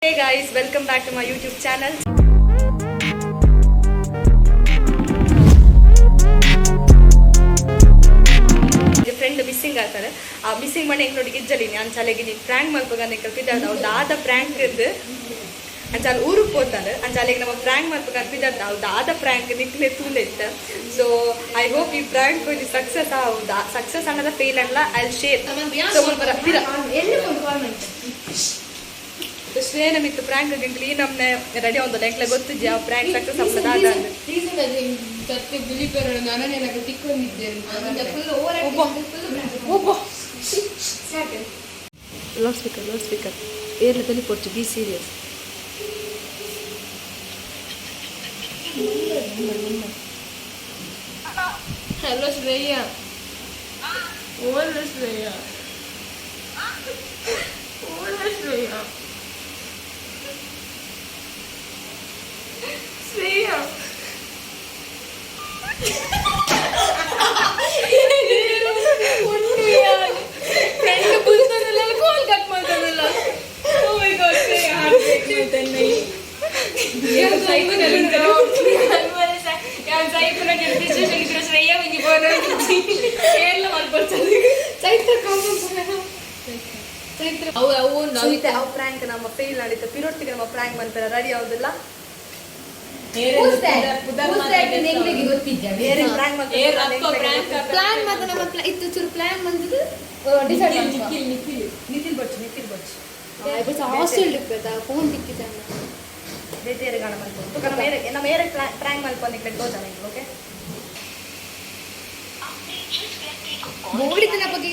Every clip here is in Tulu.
Hey guys, welcome back to my YouTube channel. Friend missing ಆಗ್ತಾರೆ. ಆ ಮಿಸ್ಸಿಂಗ್ ಮಾಡಿ ಹೆಂಗ್ ನೋಡಿ ಗಿಜ್ಜಲಿ ನಾನು ಚಾಲೆಗೆ ನೀನು ಪ್ರ್ಯಾಂಕ್ ಮಲ್ಪಗ ಕಲ್ಪಿದ್ದಾದ ಅವ್ರು ದಾದ ಪ್ರ್ಯಾಂಕ್ ಇದ್ದು ಅಂಚಾಲ ಊರಿಗೆ ಪೋತಾರೆ. ಅಂಚಾಲೆಗೆ ನಮ್ಮ ಪ್ರ್ಯಾಂಕ್ ಮಲ್ಪಗ ಅನ್ಪಿದ್ದಾದ ಅವ್ರು ದಾದ ಪ್ರ್ಯಾಂಕ್ ನಿಕ್ಲೆ ತೂಲೆತ್ತ. ಸೊ I hope ಈ ಪ್ರ್ಯಾಂಕ್ ಒಂಜಿ ಸಕ್ಸಸ್ ಆವುದಾ, ಸಕ್ಸಸ್ ಅನ್ನದ ಫೇಲ್ ಅಲ್ಲ, I share. So ಮುಲ್ಪ ಶ್ರೇಯ ಮಿತ್ತು ಪ್ರ್ಯಾಂಕ್ ಗಿಂಕ್ಲಿ ನಮ್ನೆ ರೆಡಿ ಒಂದು ಎಂಕ್ಲೆ ಗೊತ್ತಿದ್ಯಾ ಆ ಪ್ರ್ಯಾಂಕ್ ಸಕ್ಸಸ್ ಆಗ್ತದ ಅದ. ಸತ್ಯ ಬಿಳಿ ಪೆರಳು ನನನೆನಕ ತಿಕ್ಕೊಂಡಿದ್ದೇನೆ. ಒಬ್ಬ ಒಬ್ಬ ಲೌಡ್ ಸ್ಪೀಕರ್, ಲೌಡ್ ಸ್ಪೀಕರ್ ಏರ್ಲ ತಲೆ ಪೊರ್ಚು. Be serious. Hello Shreya, ಓಲ್ಲ ಶ್ರೇಯ, ಓಲ್ಲ ಶ್ರೇಯ, ಶ್ರೇಯ. ಫ್ರೆಂಡ್ ಬುಲ್ತದಲ್ಲ, ಕಾಲ್ ಕಟ್ ಮಾಡ್ತದಲ್ಲ. Oh my God, Shreya heart break ಮಾಡ್ತಾನೆ. ಶ್ರೇಯ ಒಂಜಿ ಕೇರಳ ಮಲ್ಪೊಡ್ಚದು. ಚೈತ್ರ. ಚೈತ್ರ ಅವು ಅವು ಒಂದು. ಸೀತೆ ಅವು ಪ್ರ್ಯಾಂಕ್ ನಮ್ಮ ಫೇಲ್ ನಡೀತ. ಪಿರೊಟ್ಟಿಗೆ ನಮ್ಮ ಪ್ರ್ಯಾಂಕ್ ಬಂತಾರೆ ರೆಡಿ ಆಗುದಿಲ್ಲ. ಬೇರೆ ಪ್ರ್ಯಾಂಕ್. ಪ್ಲಾನ್ ಮಾತ್ರ ನಮ್ಮ ಇತ್ತು ಚೂರು ಪ್ಲಾನ್ ಬಂದಿದ್ದು ಡಿಸೈಡ್. ನಿತಿನ್ ಬೊಚ್ಚು, ನಿತಿನ್ ಬೊಚ್ಚು. ಹಾಸ್ಟೆಲ್ ಫೋನ್ ತಿಕ್ಕಿದ್ದ. ಬೇರೆ ಗಾಣ ಮಲ್ಪೊಡು. ನಮ್ಮ ಏರೆ ನಮ್ಮ ಏರೆ ಪ್ರ್ಯಾಂಕ್ ಮಲ್ಪೊಂದು ನಿಕ್ಲೆ ತೋಜಾನೆ. ಓಕೆ. ಬೋಳಿದಿನ ಬಗ್ಗೆ.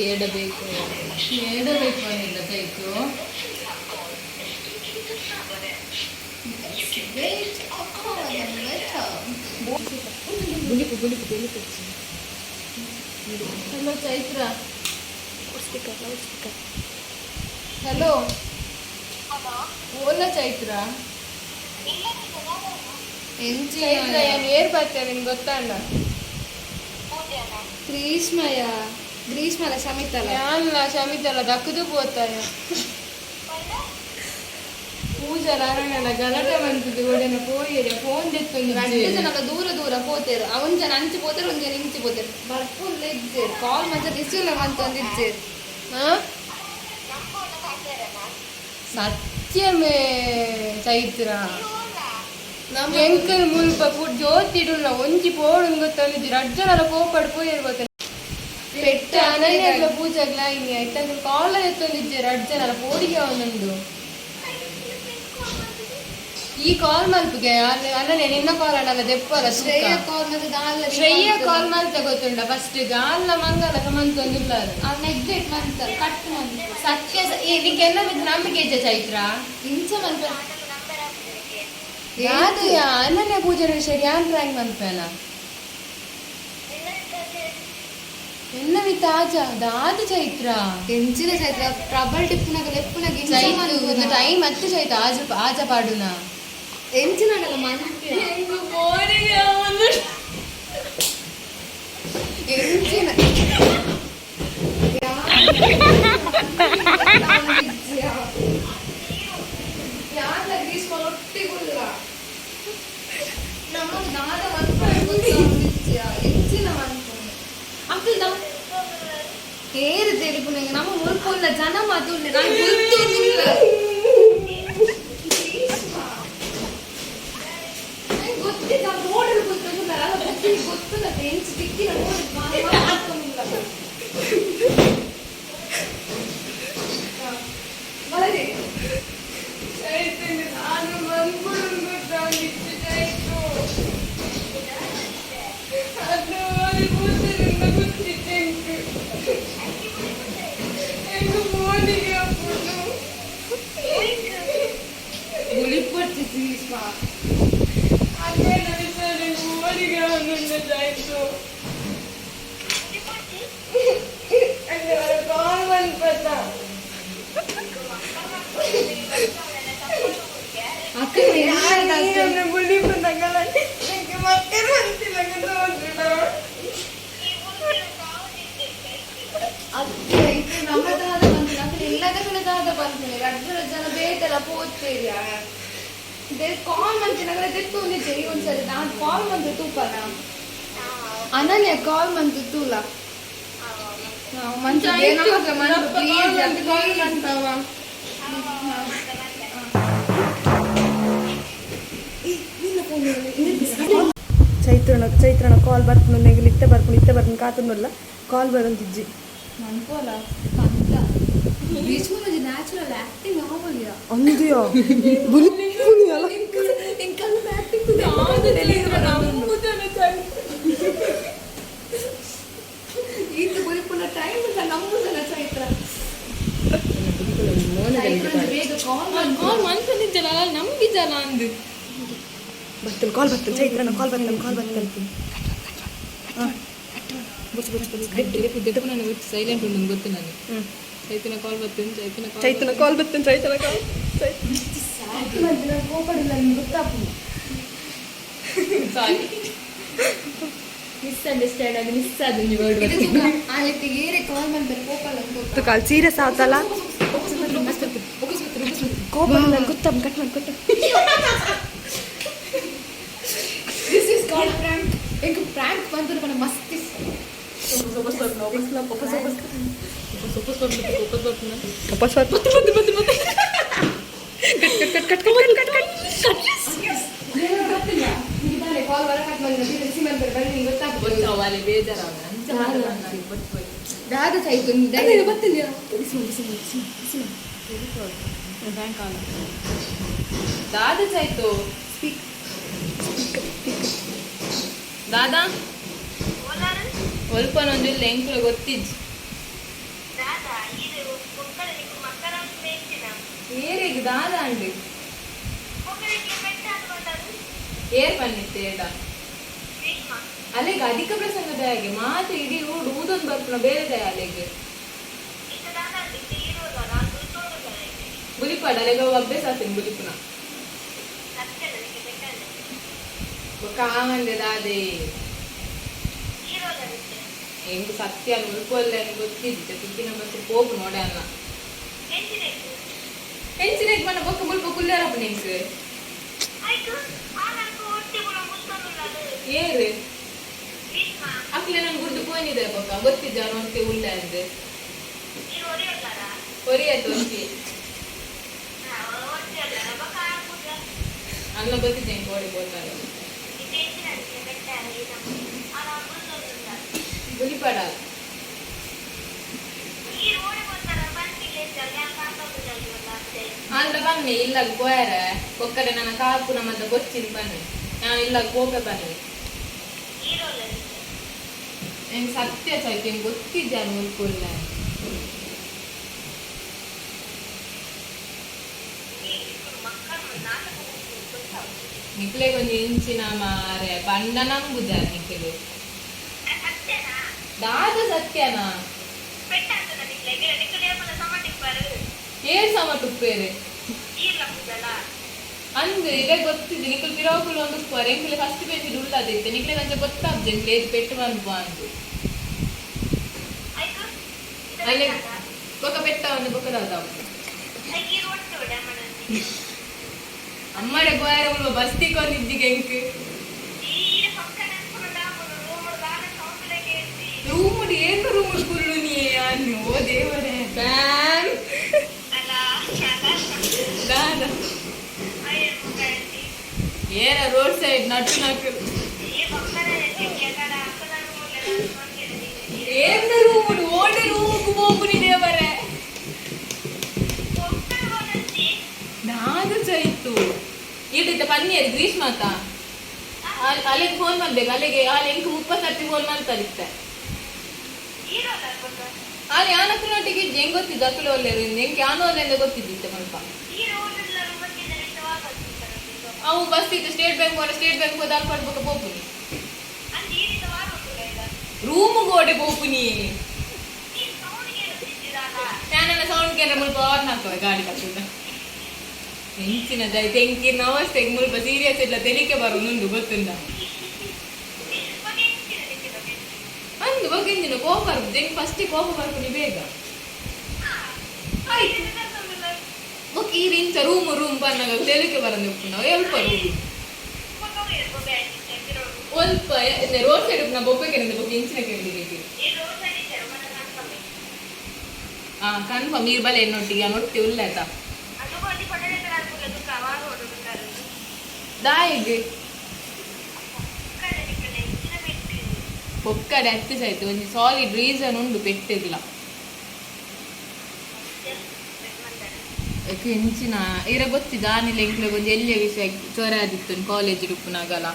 ಏಡಬೇಕು ಏಡಬೇಕು ಅಂದಿಲ್ಲ Chaitu. ಬುಲಿಪು ಬುಲಿಪು ಬುಲಿಪು. Hello Chaitra. Speaker, loud speaker. Hello, ಓಲ ಚೈತ್ರ? ಚೈತ್ರ, ಏನ್ ಏರ್ ಬರ್ತೇನೆ ನಿನ್ಗೆ ಗೊತ್ತಣ್ಣ. ಗ್ರೀಷ್ಮಯ, ಗ್ರೀಷ್ಮಲ ಶಮಿತಲ. ಯಾನ್ಲ ಶಮಿತಲ್ಲ ದಕ್ಕದು ಪೋತಾಯ. ಪೂಜಾ ಅರಣ್ಯನ ಗಲಾಟೆ ಬಂತದ್ದು ಒಡನೆ ಪೋಯಿರೆ ಫೋನ್. రెండు ಜನ ದೂರ ದೂರ ಪೋತೇರು. ಒಂದ್ ಜನ ಅಂಚೆ ಪೋತೇರು, ಒಂದ್ ಜನ ಇಂಚೆ ಪೋತೇರು. ಬರ್ಪುಲ್ಲ ಇಜ್ಜೇರು, ಕಾಲ್ ಮತ್ತೆ ರಿಸೀವ್ ಮಂತ ಒಂದು ಇಜ್ಜೇರು. ಹಾ, ಸತ್ಯಮೇ ಚೈತ್ರ. ನಮ್ಮ ಎಂಕಲ್ ಮುಲ್ಪ ಜ್ಯೋತಿಡುಲ್ಲ ಒಂಜಿ ಪೋಡು ಗೊತ್ತಂದಿಜ್ಜಿ. ರಡ್ಡ್ ಜನಲ ಕೋಪಡ್ ಪೋಯೆರ್ ಗೊತ್ತ ಪೆಟ್ಟ ಅನನ್ಯಗ್ಲ ಪೂಜಾಗ್ಲ ಹಿಂಗೆ ಆಯ್ತು. ಕಾಲ ಎತ್ತೊಂದಿಜ್ಜೆ, ರಡ್ಡ್ ಜನಲ ಪೋಡಿಗೆ ಒಂದೊಂದು. ಈ ಕಾಲ್ ಮಲ್ಪುಗೆ ಅನನ್ಯ ನಿನ್ನ ಕಾಲ್ ಅಡಲ್ಲ ದೆಪ್ಪಲ. ಶ್ರೇಯ ಕಾಲ್ ಮತ್ತೆ ದಾಲ್ಲ. ಶ್ರೇಯ ಕಾಲ್ ಮಲ್ತ ಗೊತ್ತುಂಡ ಫಸ್ಟ್ ಗಾಲ್ಲ ಮಂಗಲ ಸಮಂತೊಂದಿಲ್ಲ. ಅವ್ನ ನೆಗ್ಲೆಕ್ಟ್ ಮಂತ ಕಟ್ ಮಂತ. ಸತ್ಯ ನಿಕ್ಕೆಲ್ಲ ಮಿತ್ ನಂಬಿಕೆ ಇಜ್ಜ ಚೈತ್ರ? ಇಂಚ ಮಲ್ಪ. ಯಾದು ಅನನ್ಯ ಪೂಜೆ ವಿಷಯ ಯಾನ್ ಪ್ರಾಂಗ್ ಮನ್ಪೇನ ಎನ್ನ ಮಿತ್ ಆಜ ದಾದ ಚೈತ್ರ. ಎಂಚಿನ ಚೈತ್ರ, ಟ್ರಬಲ್ ಟಿಪ್ಪುನಾಗ ಲೆಪ್ಪುನಾಗ ಇಂಚ. ಚೈತು, ಒಂದು ಟೈಮ್ ಹತ್ತು ಚೈತ, ಆಜ ಆಜ ಪಾಡುನ. ಎಂಚಿನ ಮನ್ಪೆ. ಎಂಚಿನ ಯಾರ್ಲ ಗ್ರೀಷ್ಮ ಒಟ್ಟಿಗುಲ್ಲ ನಮ್ಮ ದಾದ ಮನ್ಪೆ ಗೊತ್ತಾಗ್ತಿದ್ಯಾ? ಎಂಚಿನ ಮನ್ಪೆ ಅಂಕಲ್ ನಮ್ಮ ಏರು ತೆಲಿಪುನಂಗೆ ನಮ್ಮ ಮುಲ್ಪುಲ್ಲ ಜನ ಮಾತುಲ್ಲ ನಾನು ಗೊತ್ತೊಂದಿಲ್ಲ. ನಂಗೆ ಗೊತ್ತಿಲ್ಲ, ರೋಡಲ್ಲಿ ಗೊತ್ತೊಂದಿಲ್ಲ ಅಲ್ಲ, ಗೊತ್ತಿಲ್ಲ ಗೊತ್ತಿಲ್ಲ. ಎಂಚು ತಿಕ್ಕಿನ ರೋಡ್ ಮಾತೊಂದಿಲ್ಲ ಬರಲಿ. ನಾನು ಮನ್ಪುಡು ಗೊತ್ತಾಗಿತ್ತು ಚೈತು. ಅದು ಅದು ಪೂಜೆಯಿಂದ ಗೊತ್ತಿತ್ತು ಎಂಕ್. ಎಂಕ್ ಫೋನಿಗೆ ಅಪ್ಪುನು. ಬುಲಿಪೊಡ್ಚಿ ಗ್ರೀಷ್ಮ. ಅಕ್ಕನ ವಿಚಾರ ಫೋನಿಗೆ ಅವನುಂಡ ಚೈತು. ಅಂದ್ರೆ ಅವರ ಕಾಲ್ ಮನ್ಪತ. ಅಕ್ಕ. ಬುಲಿಪು ನಗಲ ಎಂಕ್ ಮಕ್ಕಳು ಅಂತಿಲ್ಲ ತೋಜುನ. ಅತ್ತೆ, ಇದು ನಮ್ಮ ದಾದ ಬಂತು. ಅಕ್ಕ. ಇಲ್ಲದಕ್ಕೂ ದಾದ ಬಂತೀನಿ ರಡ್ಡು ಜನ ಬೇಟೆಲ್ಲ ಪೋತೇರಿ. ಕಾಲ್ ಮಂತಿನಾಗ ದೆತ್ತು ಒಂದಿದ್ದೆ ಒಂದ್ಸರಿ ನಾನು ಕಾಲ್ ಮಂತು ತೂಪಲ್ಲ ಅನನ್ಯ ಕಾಲ್ ಮಂತು ತೂಲ. ಮಂತು ಪ್ಲೀಸ್ ಕಾಲ್ ಮಂತವ. ಚೈತ್ರನ ಚೈತ್ರನ ಕಾಲ್ ಬರ್ಪುಂಡು. ನೆಗಲ್ ಇತ್ತೆ ಬರ್ಪುಂಡು, ಇತ್ತೆ ಬರ್ಪುಂಡು ಕಾತುಂಡುಲ್ಲ. ಕಾಲ್ ಬರಂತಿಜ್ಜಿ. ಮನ್ಪೋಲ ಕಂತ ನ್ಯಾಚುರಲ್ ಆಕ್ಟಿಂಗ್ ಆವಲಿಯ. ಅಂದ್ಯಾ ಬುಲಿಪುನಿ ಅಲ್ಲ. ಎಂಕಲ್ ಆಕ್ಟಿಂಗ್. ಈತ ಬುಲಿಪುನ ಟೈಮ್ ಇಲ್ಲ ನಂಬುದಲ್ಲ ಚೈತ್ರ. ಚೈತ್ರ ಬೇಗ ಕಾಲ್. ಕಾಲ್ ಮಂತನಿಜ್ಜಲ ನಂಬಿಜಲ ಅಂದು. ಬರ್ತೇನೆ, ಕಾಲ್ ಬರ್ತೇನೆ, ಚೈತ್ರನ ಕಾಲ್ ಬರ್ತೇನೆ, ಕಾಲ್ ಬರ್ತೇನೆ. ನಾನು ಗೊತ್ತು, ಸೈಲೆಂಟ್ ಉಂಟು ಗೊತ್ತು ನಾನು. ಚೈತನ್ಯ ಕಾಲ್ ಬರ್ತೇನೆ, ಚೈತನ್ಯ ಕಾಲ್. ಚೈತನ ಕಾಲ್ ಬರ್ತೇನೆ, ಚೈತನ ಕಾಲ್. ಕೋಪಡಿಲ್ಲ ನಿಮ್ಗೆ ಗೊತ್ತಾಗ್ತದೆ. ಸಾರಿ, ಮಿಸ್ಅಂಡರ್ಸ್ಟ್ಯಾಂಡ್ ಆಗಿ ಮಿಸ್ ಆದ ನೀವು ವರ್ಡ್. ಆಲಿಕ್ಕೆ ಏರೆ ಕಾಲ್ ಮಾಡ್ತಾರೆ ಕೋಪಲ್ಲ ಅಂತ. ಕಾಲ್ ಸೀರಿಯಸ್ ಆತಲ್ಲ. ಕೋಪ ಗೊತ್ತ, ಕಟ್ ಮಾಡಿ ಕೊಟ್ಟ. This is called prank. ಎಂಕ್ ಪ್ರಾಂಕ್ ಬಂದ್ರೆ మన ಮಸ್ತ್ ಇಷ್ಟ. ವಾಪಸ್ ಮತ್ತೆ ಮತ್ತೆ ಮತ್ತೆ ಮತ್ತೆ cut cut cut cut cut cut. ಗೊತ್ತಿಲ್ಲ ನಿಮಗೆ ಕಾಲ್ ಬರ ಕಟ್ ಮಾಡಿ ರಿಸೀವ್ ಮಾಡ್ತಾರೆ ಬನ್ನಿ ನಿಮ್ಗೆ ಗೊತ್ತಾಗ್ತದೆ. ಅವಲ್ಲಿ ಬೇಜಾರ. ದಾದ ಸಾಯ್ತು ಧೈರ್ಯ ಗೊತ್ತಿಲ್ಲ. ದಾದ चाಯ್ತು ದಾದಾ ಒಲ್ಪನೊಂದಿಲ್ಲ ಎಂಕುಲು ಗೊತ್ತಿಜ್ಜಿ. ಏರಿಗೆ ದಾದ ಅಂಡಿ ಏರ್ ಪನ್ನಿತ್ತೆ ಏಡ ಅಲೆಗೆ ಅಧಿಕ ಪ್ರಸಂಗದ ಹಾಗೆ ಮಾತು ಇಡೀ ಊಡು ಊದೊಂದು ಬರ್ಪುನ ಬೇರೆ ಅಲೆಗೆ ಬುಲಿಪಾಡ ಅಲೆಗೆ ಅವು ಅಭ್ಯಾಸ ಆಗ್ತೀನಿ ಬುಲಿಪುನ ಬೊಕ್ಕ ಆವಂದೆ ದಾದೆ. ಎಂಕ್ ಸತ್ಯ ಮುಲ್ಪೊಲ್ಲೆ ಗೊತ್ತಿದ್ದೆ ತಿಕ್ಕಿನ ಬಸ್ ಪೋಪು ನೋಡೆ ಅನ್ನ ಹೆಂಚಿನ ಮನ ಬೊಕ್ಕ ಮುಲ್ಪ ಕುಲ್ಲೇರಪ್ಪ ನಿಂಕ್ ಏರು ಅಕ್ಲೆ ನನ್ ಗುರ್ದು ಪೋನಿದೆ ಬೊಕ್ಕ ಗೊತ್ತಿದ್ದ ನೋಡ್ತಿ ಉಳ್ಳೆ ಅಂದ್ ಒರಿಯತ್ತು ಒಂಟಿ ಅನ್ನ ಗೊತ್ತಿದ್ದೆ ಎಂಕ್ ಓಡಿ ಪೋತಾರೆ ಬುಲಿಪಾಡ. ಅಂದ್ರ ಬನ್ನಿ ಇಲ್ಲಾಗ ಪೋಯಾರ ಕೊಕ್ಕರೆ ನನ್ನ ಕಾಪು ನಮ್ಮದ ಬೊಚ್ಚಿನ ಬನ್ನಿ ನಾನು ಇಲ್ಲಾಗ ಪೋಪೆ ಬನ್ನಿ. ಎಂಕ್ ಸತ್ಯ ಚಾಯ್ತು ಎಂಕ್ ಗೊತ್ತಿದ್ದೆ ಮುಲ್ಕುಲ್ಲ. ನಿಕ್ಲೆಗ್ ಒಂಜಿ ಇಂಚಿನ ಮಾರೆ ಪಂಡ ನಂಬುದ ನಿಕ್ಲೆ ದಾದ ಸತ್ಯನಾ? ಏಳ್ ಸಮ ತುಪ್ಪೇರೆ ಅಂದ್ ಇದೇ ಗೊತ್ತಿದ್ದೆ ನಿಕ್ಕಲ್ ಪಿರಾಕುಲು ಒಂದು ಉಪ್ಪು ಎಂಕ್ಲೆ ಫಸ್ಟ್ ಬೆಂಚ್ ಉಳ್ಳದಿತ್ತೆ ನಿಕ್ಲೆ ಅಂಚ ಗೊತ್ತಾಗ್ದೆ ಎಂಕ್ಲೆ ಏತ್ ಪೆಟ್ಟು ಮನ್ಪು ಅಂದು ಅಲ್ಲೇ ಬೊಕ ಪೆಟ್ಟ ಒಂದು ಬೊಕ ದಾದ ಅಮ್ಮಡೆ ಗೋಯಾರ ಉಳ್ವ ಬಸ್ತಿ ಕೊಂಡಿದ್ದಿಗೆ ಎಂಕ್ ರೂಮುಡು ಏನು ರೂಮುಡು ಕುಲ್ಲು ನೀ ಅನ್ನು ಓ ದೇವರೇ ಬ್ಯಾನ್ ದಾದ ಏನ ರೋಡ್ ಸೈಡ್ ನಟ್ಟು ನಕ್ಕು ಏನ ರೂಮುಡು ಓಡೆ ರೂಮುಗು ಪೋಪುನಿ ದೇವರೇ ದಾದ ಚೈತು ಈಡಿತ್ತ ಪನ್ನೀರ್ ಗ್ರೀಷ್ಮಾತ ಅಲ್ಲಿಗೆ ಫೋನ್ ಮಾಡ್ಬೇಕು ಅಲ್ಲಿಗೆ ಅಲ್ಲಿ ಎಂಕ್ 30 ಸರ್ತಿ ಫೋನ್ ಮಾಡ್ತಾರಿತ್ತೆ. ಅಲ್ಲಿ ಯಾನಕ್ಕನೊಟ್ಟಿಗೆ ಹೆಂಗ್ ಗೊತ್ತಿದ್ದು ಅಕ್ಕಲು ಒಲ್ಲೆರು ಎಂಕ್ ಯಾನೋ ಒಲ್ಲೆಂದ ಗೊತ್ತಿದ್ದಿತ್ತೆ ಸ್ವಲ್ಪ. ಅವು ಬಸ್ ಇತ್ತು ಸ್ಟೇಟ್ ಬ್ಯಾಂಕ್ ಹೋದ ಸ್ಟೇಟ್ ಬ್ಯಾಂಕ್ ಹೋದ ಅಲ್ಲಿ ಪಡ್ಬೇಕ ಪೋಪುನಿ ರೂಮ್ ಗೋಡೆ ಪೋಪುನಿ ಫ್ಯಾನನ್ನ ಸೌಂಡ್ ಕೇಂದ್ರ ಮುಲ್ಪ ಆನ್ ಹಾಕುವ ಗಾಡಿ ಕಟ್ಟುದ ಹೆಂಚಿನ ತೆಂಕಿನ ಅವಸ್ಥೆ ಮುಲ್ಪ ಸೀರಿಯಸ್ ಇಲ್ಲ ತೆಲಿಕೆ ಬರು ಗೊತ್ತುಂಡ ಅಂದು ಬಗ್ಗಿಂದಿನ ಕೋಪ ಬರ್ಪು ಎಂಕ್ ಫಸ್ಟ್ ಕೋಪ ಬರ್ಪುನಿ ಬೇಗ ಆಯ್ತು. ಈ ರಿಂಚ ರೂಮ್ ರೂಮ್ ಬನ್ನಾಗ ತೆಲಿಕೆ ಬರಂದು ಉಪ್ಪುಂಡು ಎಲ್ಪ ರೂಮ್ ಒಲ್ಪ ರೋಡ್ ಸೈಡ್ ಉಪ್ಪುನ ಬೊಬ್ಬೆ ಕೆರಂದೆ ಬೊಕ್ಕ ಇಂಚಿನ ಕೇಳಿಗೆ. ಹಾ, ಕನ್ಫರ್ಮ್ ನೀರು ಬಲೆ ಎನ್ನೊಟ್ಟಿಗೆ ನೊಟ್ಟಿ ಉಲ್ಲ ಆಯ್ತಾ? ದಾಯಿಗೆ ಪೊಕ್ಕಡೆ ಹತ್ತು ಸಾಯ್ತು. ಒಂಜಿ ಸಾಲಿಡ್ ರೀಸನ್ ಉಂಡು ಪೆಟ್ಟಿಲ್ಲ. ಎಂಚಿನ ಇರ ಗೊತ್ತಿದ್ದ ಆನಿಲ್ ಎಂಕ್ಲೆಗ್ ಒಂಜಿ ಎಲ್ಯ ವಿಷಯ ಚೊರೆ ಆದಿತ್ತು ಕಾಲೇಜ್ ಉಪ್ಪುನಾಗಲ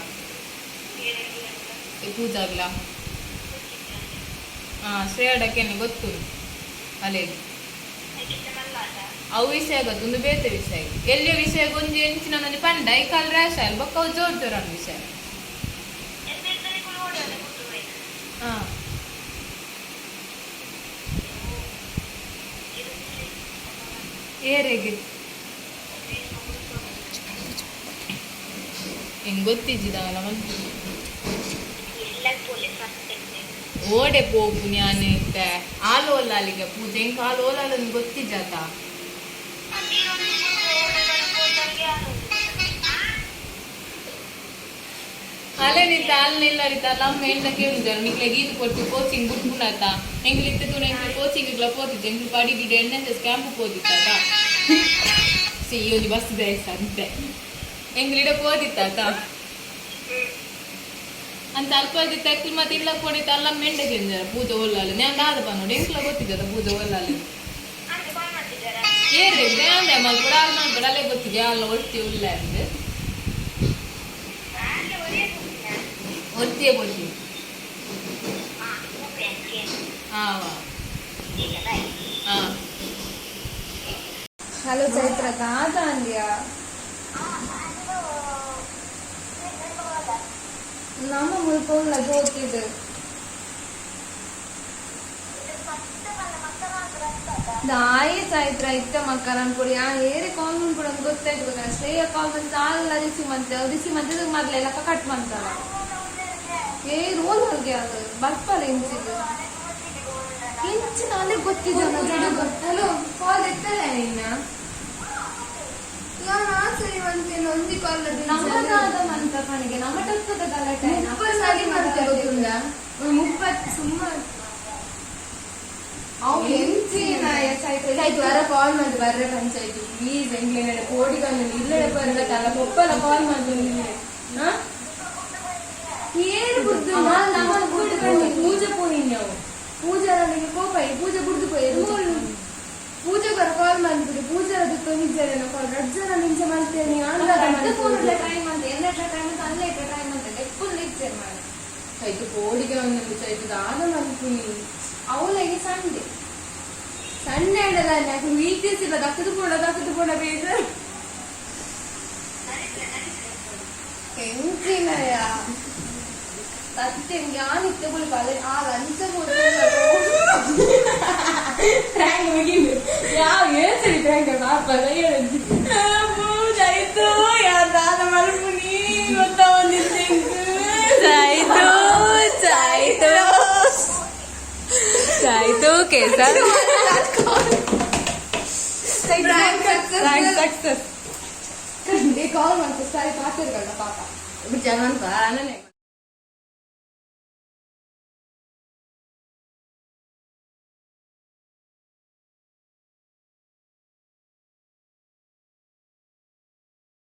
ಪೂಜಾಗ್ಲ. ಹಾ, ಶ್ರೇಯಡಕ್ಕೆ ಗೊತ್ತು ಅಲೆಗ್. ಅವು ವಿಷಯ ಗೊತ್ತು, ಒಂದು ಬೇತೆ ವಿಷಯ. ಎಲ್ಲಿಯ ವಿಷಯ ಒಂಜಿ ಎಂಚಿನ ಒಂಜಿ ಪಂಡ ಈ ಕಾಲ್ ರ್ಯಾಶ್ ಆಯ್ಲ್ ಬೊಕ್ಕ ಅವು ಜೋರ್ ಜೋರ್ ವಿಷಯ. ಹಾ, ಏರೆಗೆ ಹೆಂಗ್ ಗೊತ್ತಿದ್ದಿದ್ದಲ್ಲ ಮತ್ತೆ. ಓಡೆ ಪೋಪು ಜ್ಞಾನ ಇತ್ತೆ ಆಲ್ ಓಲಾಲಿಗೆ ಪೂಜೆ ಎಂಕ್ ಆಲ್ ಓಲಾಲನ್ ಗೊತ್ತಿಜ್ಜಾತ. ಅಲೆ ನಿತ್ತ ಅಲ್ಲಿ ನಿಲ್ಲರಿತ ನಮ್ಮ ಹೆಣ್ಣ ಕೇಳಿದ್ದಾರೆ ನಿಕ್ಲೆ ಗೀತು ಕೊಟ್ಟು ಕೋಚಿಂಗ್ ಬುಟ್ಪುಂಡಾತ. ಎಂಗ್ಲು ಇತ್ತೆ ತೂನ ಎಂಕ್ಲೆ ಕೋಚಿಂಗ್ ಇಗ್ಲ ಪೋತಿದ್ದೆ. ಎಂಕ್ಲು ಪಡಿಗಿಡ ಎನ್ ಎಸ್ ಕ್ಯಾಂಪ್ ಪೋತಿತ್ತಾತ. ಸಿ ಈ ಒಂಜಿ ಬಸ್ ಬೇಸ್ ಅಂತೆ ಎಂಗ್ಲಿಡ ಪೋದಿತ್ತಾತ ಅಂತ ಅಲ್ಪ ತೆಕ್ಲು ಮತ್ತೆ ಇಲ್ಲ ಕೊಡಿತ ಅಲ್ಲ ಮೆಂಡೆ ಕೆಂಜಾರ ಪೂಜೆ ಒಲ್ಲಾಲ ನಾನು ದಾದ ನೋಡಿ ಎಂಕ್ಲ ಗೊತ್ತಿದ್ದದ ಪೂಜೆ ಒಲ್ಲಾಲ. ಏರ್ರೆ ಧ್ಯಾನ ಮಲ್ಪಡ ಅಲ್ ಮಲ್ಪಡ ಅಲ್ಲೇ ಗೊತ್ತಿದೆ ಅಲ್ಲ ಒಟ್ಟಿ ಉಲ್ಲ ಅಂದ್ ಒತ್ತಿಯೇ ಗೊತ್ತಿ. ಹಾ ಹಾ. ಹಲೋ ಚೈತ್ರ, ದಾದ ಅಂದ್ಯಾ? ನಮ್ಮ ಮುಲ್ಪ ಉಲ್ಲ ಜ್ಯೋತಿದು. ದಾಯಿ ಚೈತ್ರ ಇತ್ತ ಮಕ್ಕ ನನ್ ಪುಡಿ ಆ ಏರಿ ಕಾಲ್ ಕೂಡ ಗೊತ್ತಾಯ್ತು ಗೊತ್ತಾ. ಶ್ರೇಯ ಕಾಲ್ ಬಂತ ಅಲ್ಲ, ರಿಸೀವ್ ಮಂತೆ ರಿಸೀವ್ ಮಂತೆ ಮೊದ್ಲೆಲ್ಲ ಕಟ್ ಮಾಡ್ತಾರ. ಏ ರೋಲ್ ಹೋಗಿ ಅದು ಬರ್ಪಲ್ಲ ಇಂಚಿಗೆ ಇಂಚಿನ ಅಲ್ಲೇ ಗೊತ್ತಿದೆ. ಹಲೋ, ಕಾಲ್ ಎತ್ತಲ್ಲ ನಿನ್ನ? ನಾನು ಸರಿ ಮಂತೇನು ಒಂದಿ ಕಾಲ್. ನಮ್ಮದಾದ ಮಂತ ಪಣಿಗೆ ನಮ್ಮ ಟಪ್ಪದ ಗಲಾಟೆ. 30 ಸಾರಿ ಮಾಡ್ತೆ ಗೊತ್ತುಂಡ? 30 ಸುಮಾರು. ಅವು ಎಂಚಿನ ಚೈತ್ರ. ಆಯ್ತು, ವರ ಕಾಲ್ ಮಾಡಿ ಬರ್ರೆ ಪಂಚಾಯ್ತಿ ಪ್ಲೀಸ್. ಎಂಕ್ಲೆನ ಕೋಡಿಗನ್ನು ಇಲ್ಲಡೆ ಬರಲ್ಲ ತಲ್ಲ ಪೊಪ್ಪಲ ಕಾಲ್ ಮಾಡ್ದು. ಹಾ. ಏರು ಬುದ್ದು. ಪೂಜೆ ಪೋಯಿನ್ ನಾವು. ಪೂಜಾ ನನಗೆ ಕೋಪ ಈ ಪೂಜೆ ಬುಡ್ದು ಪೋಯಿ. ಪೂಜೆಗರ ಕಾಲ್ ಮಾಡ್ಬಿಡಿ. ಪೂಜೆ ಅದಕ್ಕೆ ನಿಜ ಕಾಲ್ ರಡ್ ಜನ ನಿಂಚ ಮಾಡ್ತೇನೆ. ಫೋನ್ ಟ್ರೈ ಮಾಡ್ತೆ ಎಲ್ಲ ಟ್ರೈ ಮಾಡ್ತೆ ಅಲ್ಲೇ ಟ್ರೈ ಮಾಡ್ತೆ ಫುಲ್ ಇಚ್ಛೆ ಮಾಡಿ. ಆಯ್ತು, ಕೋಡಿಗೆ ಒಂದೊಂದು ಆಯ್ತು ದಾದ ಮನ್ಪುನಿ. ಅವಳಿಗೆ ಸಂಡೆ ಸಂಡೆ ಆಡಲ್ಲ ಯಾಕೆ? ವೀಕ್ ಇಲ್ಲ ದಕ್ಕದು ಪೋಡ ದಕ್ಕದು ಪೋಡ ಬೇಜಾರು ಎಂಚಿನಯ ಸತ್ಯ ಜ್ಞಾನ ಇತ್ತೆ ಬುಲ್ಕ ಆ ಲಂಚ. ಪ್ರಾಂಕ್ ಮುಗಿದು ಯಾವ ಹೇಳ್ತೀರಿ ಪ್ರಾಂಕ್ ಪಾಪ. ಪೂಜಾಯ್ತು ಯಾರು ದಾದ ಮಲ್ಪುನಿ ಗೊತ್ತಾ ಒಂದಿತ್ತು. ಚಾಯ್ತು ಚಾಯ್ತು ಚಾಯ್ತು ಕೇಸ. Prank success. ಕಾಲ್ ಮಾಡ್ತಾರೆ ಸರಿ ಪಾತಿರ್ಗಳನ್ನ ಪಾಪ. ಬಿಡ್ಜ ಅನ್ಪ.